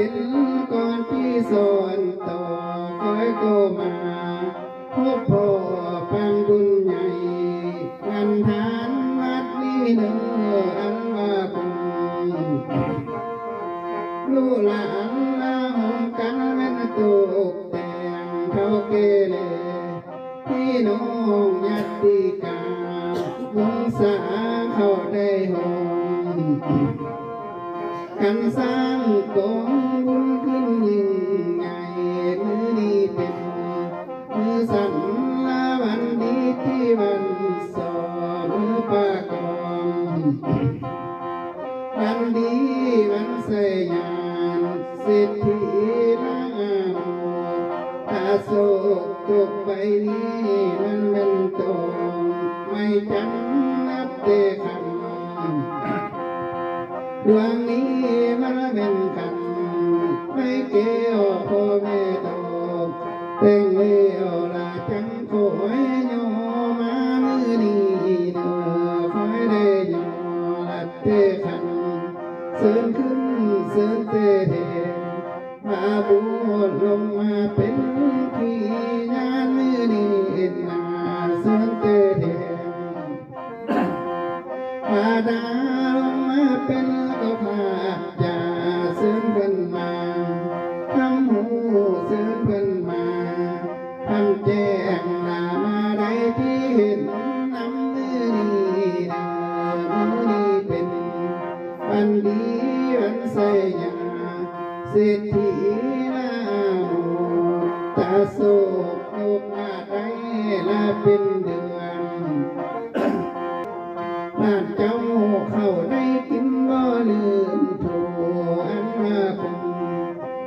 ເປັນກ່ອນທີ່ສອນຕໍ່ ຂ້ອຍກໍມາພົບພໍ້ປາງບຸນໃຫຍ່ ວັນທານວັດນີ້ເນີ ອັນວ່າຄຸນ ລູກຫຼານລາໂຮມກັນແມ່ນຕົກແຕ່ງ ເຖົ້າແກ່ແລ ພີ່ນ້ອງຍາດຕິກາ ວົງສາເຂົາໄດ້ໂຮມກັນ ສ້າງກອງບຸນຂຶ້ນຍິ່ງໃຫຍ່. ມື້ນີ້ເປັນມື້ສັນລະວັນດີ ທີ່ວັນສໍ້ມື້ປະກອງ ວັນດີວັນໄຊຍານ ເສດຖີລາໂມ ຕາໂສກຈົກໃບນີ້ ມັນແມ່ນຕອງໄມ້ຈັນນັບແຕ່ຄັນ ດວງນີ້ມັນແມ່ນຄັນໄມ້ແກ້ວພໍ່ແມ່ຕອງ ແຕ່ງແລ້ວລະຈັ່ງຄ່ອຍຍໍມາ ມື້ນີ້ເນີ ຄ່ອຍໄດ້ຍໍລັດແຕ່ຄັນ ເຊີນຂຶ້ນເຊີນແຕ່ແທ້ ພາບຸດລົງມາເປັນທີ່ຍານ ມື້ນີ້ເອັດໜ້າເຊີນແຕ່ແທ້ ພາດາລົງມາເປັນກໍພາດຢາ ເຊີນເພິ່ນມາ ຄຳຮູ້ເຊີນເພິ່ນມາ ຄຳແຈ້ງລາມາໄດ້ທີ່ເຫັນນຳ ມື້ນີ້ເດີ ມື້ນີ້ເປັນວັນດີວັນໄຊຍາ ເສດຖີລາໂມ ຕາໂສກຍົກມາໄດ້ລະເປັນເດືອນ ບ້ານເຈົ້າເຂົາໄດ້ກິນບໍ່ລືມໂທ ອັນວ່າຄົນ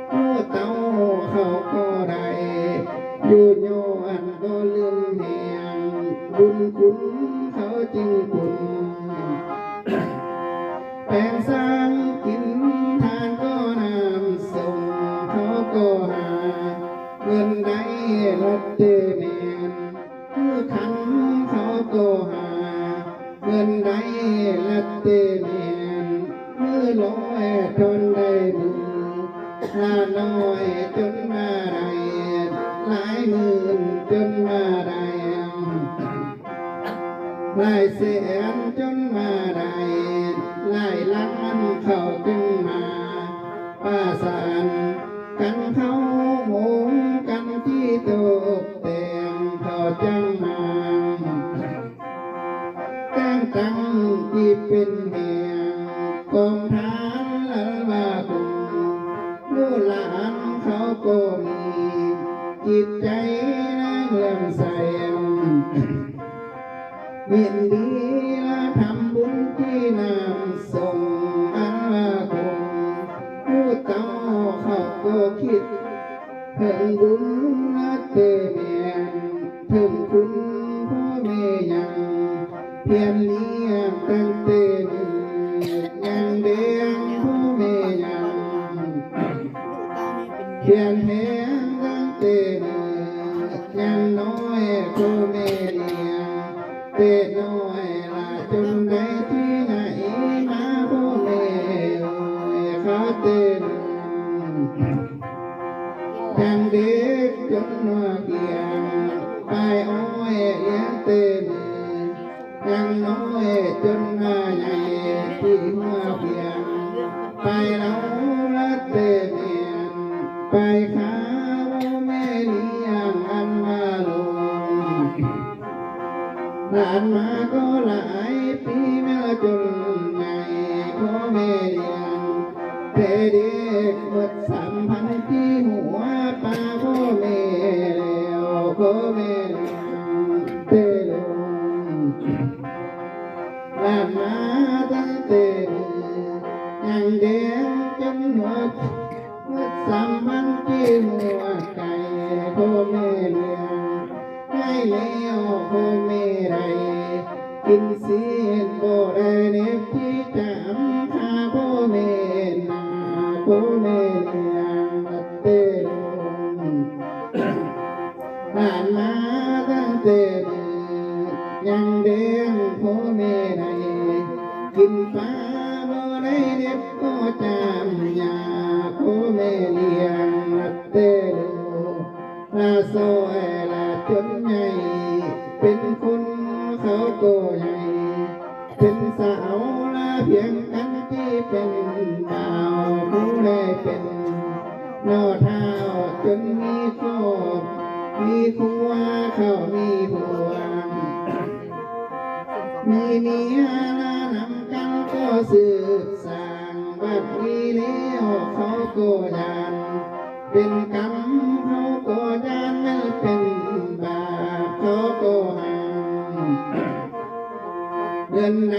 ຜູ້ເຖົ້າເຂົາກໍໄດ້ ຢູ່ຍ້ອນບໍ່ລືມແຮງ ບຸນຄຸນເຂົາຈຶ່ງຄຸນ ແປງສ້າງກິນທານກໍນ້ຳຊົງ ເຂົາກໍຫາເງິນໄດ້ລັດເຕແມ່ນ ມື້ຄ່ຳເຂົາກໍຫາເງິນໄດ້ລັດເຕແມ່ນ ມື້ລອຍຈົນໄດ້ໝື່ນ ລ້ານນ້ອຍຈົນວ່າໄດ້ຫຼາຍໝື່ນ ຈົນວ່າໄດ້ຫຼາຍແສນ ຈົນວ່າໄດ້ຫຼາຍລ້ານ ເຂົາຈຶ່ງມາປະສານ ກັນເຂົ້າໂຮມກັນທີ່ຕົກແຕ່ງ ເຂົາຈັ່ງມາແຕ່ງຕັ້ງທີ່ເປັນແຫ່ງກອງທານລະວ່າກຸນ ລູກຫຼານເຂົາກໍມີຈິດໃຈນາງເຫຼື້ອມໃສ ຍິນດີລະທຳບຸນທີ່ນ້ຳຊົງ ອັນວ່າຄົນຜູ້ເຖົ້າເຂົາກໍຄິດເຖິງບຸນລະເຕແມ່ນ ເຖິງຄຸນພໍ່ແມ່ຍັງ ພຽນລ້ຽງຕັ້ງແຕ່ມື້ຍັງແດງ ພໍ່ແມ່ຍັງ ພຽນແຮງຕັ້ງແຕ່ເນີ ຍັງນ້ອຍພໍ່ແມ່ລ້ຽງແຕ່ນ້ອຍລະ ຈົນໄດ້ທີ່ໃຫຍ່ມາ ພໍ່ແມ່ເອີຍ ເຂົາແຕ່ເນີ ຍັງເດັກຈົນວ່າພຽງ ປາຍອ້ອຍລ້ຽງແຕ່ເນີ ຍັງນ້ອຍຈົນວ່າໃຫຍ່ທີ່ຫົວພຽງ ປາຍເລົາລະແຕ່ແມ່ນ ປາຍຂາວແມ່ລ້ຽງອັນວ່າລົງ ຫຼານມາກໍຫຼາຍປີແມ່ນລະຈົນໃຫຍ່ ພໍ່ແມ່ລ້ຽງແຕ່ເດັກໝົດສາມພັນ ທີ່ຫົວປາພໍ່ແມ່ແລ້ວ ພໍ່ແມ່ລ້ຽງແຕ່ລົງ ຫຼານມາຕັ້ງແຕ່ເນີ ຍັງແດງຈົນຫົວ ໝົດສາມພັນ ທີ່ຫົວໄກ່ ພໍ່ແມ່ລ້ຽງໃຫ້ແລ້ວ ພໍ່ແມ່ໄດ້ກິນຊີ້ນ ບໍ່ໄດ້ເນັບທີ່ຈຳ ຂ້າພໍ່ແມ່ນາ ພໍ່ແມ່ລ້ຽງແຕ່ລົງ ຫຼານມາຕັ້ງແຕ່ເນີ ຍັງແດງພໍ່ແມ່ໄດ້ກິນປາ ບໍ່ໄດ້ເນັບກໍຈຳຍາ ພໍ່ແມ່ ລ້ຽງນັບແຕ່ລູກລະຊອຍລະຈົນໃຫຍ່ ເປັນຄົນເຂົາກໍໃຫຍ່ ເປັນສາວລະພຽງກັນທີ່ເປັນບ່າວ ຜູ້ໃດເປັນ ເນາະທ້າວຈົນມີຄອບມີຄົວ ເຂົາມີຜົວ ມີເມຍລະນຳກັນກໍສືບສ້າງ ບັດນີ້ແລ້ວເຂົາກໍຢ້ານເປັນກຳ ເຂົາກໍຢ້ານແມ່ນເປັນບາບ ເຂົາກໍຫ້າມ ເງິນໃນ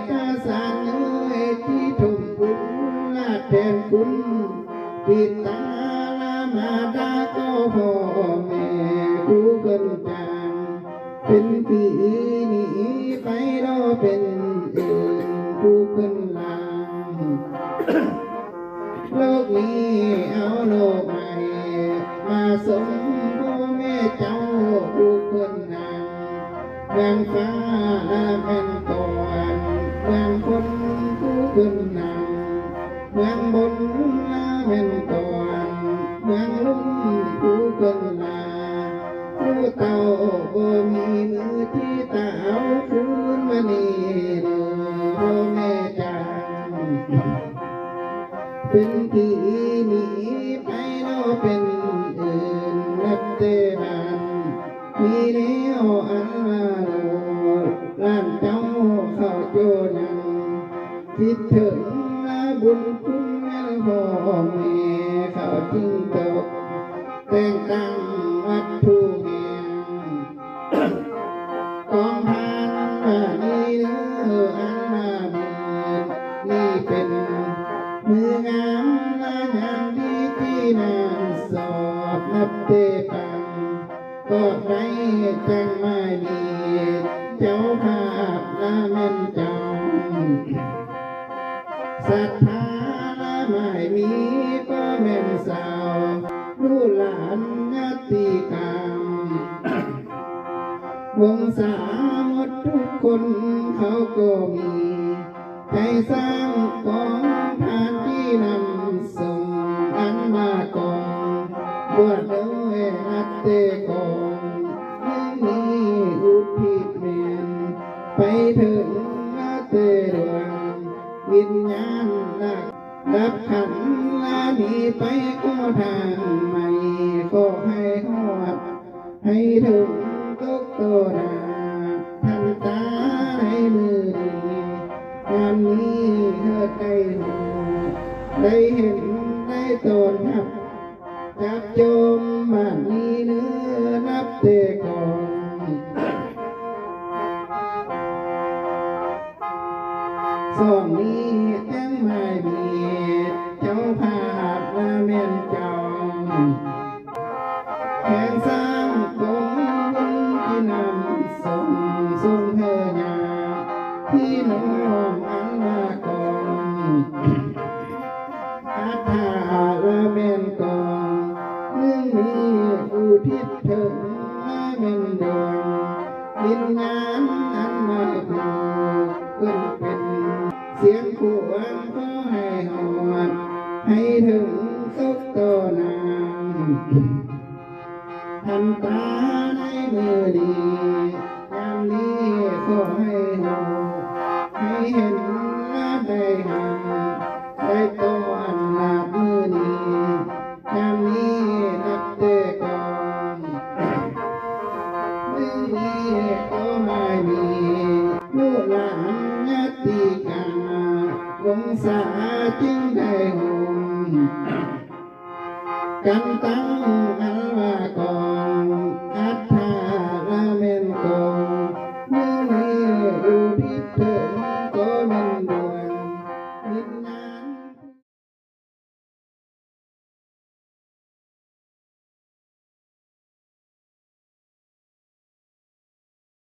ພາສາເອີຍ ທີ່ຖົມບຸນລະແທນຄຸນ ປິດຕາລະມາດາກໍພໍ່ແມ່ ຜູ້ເພິ່ນຈ້າງ ເປັນຜີໜີໄປ ລໍເປັນອື່ນຜູ້ເພິ່ນລ້າງ ໂລກນີ້ເອົາໂລກໃໝ່ ມາຊົມພໍ່ແມ່ເຈົ້າ ຜູ້ເພິ່ນນາງ ເມືອງຟ້າລະແມ່ນກ່ອນ ເມືອງຄົນຜູ້ເພິ່ນນາງ ເມືອງບົນລະແມ່ນກ່ອນ ເມືອງລຸ່ມຜູ້ເພິ່ນລາ ຜູ້ເຕົ້າບໍ່ມີມືທີ່ຕາເອົາຄືນມານີ້ເດີ ພໍ່ແມ່ຈ້າງ ເປັນຜີໜີໄປ ລໍເປັນອື່ນນັບແຕ່ບ້ານ ມີແນວອັນວ່າລູກຫຼານເຈົ້າເຂົາໂຈຍັງ ຄິດເຖິງລະບຸນຄຸນແມ່ນພໍ່ແມ່ ເຂົາຈຶ່ງຕົກແຕ່ງຕັ້ງວັດຖຸແຫ່ງ ກອງທານວ່ານີ້ເດີ ອັນວ່າມື້ນີ້ເປັນມື້ງາມລະຍາມດີທີ່ນາງຊອບ ນັບແຕ່ປັງກອບໄດ້ຈັ່ງໝາຍມີ ເຈົ້າພາບລະແມ່ນເຈົ້າ ສັດທາລະໝາຍມີ ກໍແມ່ນສາວລູກຫຼານຍາດຕິກຳ ວົງສາໝົດທຸກຄົນເຂົາກໍມີ ໃຈສ້າງກອງທານທີ່ນຳສົ່ງ ອັນວ່າກອງບວດໂດຍນັບແຕ່ກອງ ຍັງມີອຸທິດແມ່ນ ໄປເຖິງນະເຕດວງວິນຍານລະດັບຂັນລະໜີໄປຂໍທາງໃໝ່ ຂໍໃຫ້ຮອດໃຫ້ເຖິງຕົກຕໍ່ໜ້າທັນຕາໃນມື້ນີ້ ຍາມນີ້ເກີດໄດ້ຮູ້ໄດ້ເຫັນໄດ້ຕ້ອນຮັບ ຈັບໂຈມບ້ານນີ້ເນີ ນັບແຕ່ກອງ ສອງນີ້ແຕ່ງໝາຍມີ ເຈົ້າພາບລະແມ່ນເຈົ້າ ແຫ່ງສ້າງກອງບຸນທີ່ນຳສົ່ງ ສົ່ງເທີຍາພີ່ນ້ອງອັນວ່າກອງ ອັດຖາລະແມ່ນກອງ ໜຶ່ງນີ້ອຸທິດເຖິງລະແມ່ນດວງ ວິນຍານອັນວ່າຜູ້ເພິ່ນເປັນ ສຽງຂວາງຂໍໃຫ້ຮອດ ໃຫ້ເຖິງຕົກຕໍ່ໜ້າ ທັນຕາໃນມື້ນີ້ ຍາມນີ້ຂໍໃຫ້ຮູ້ ໃຫ້ເຫັນ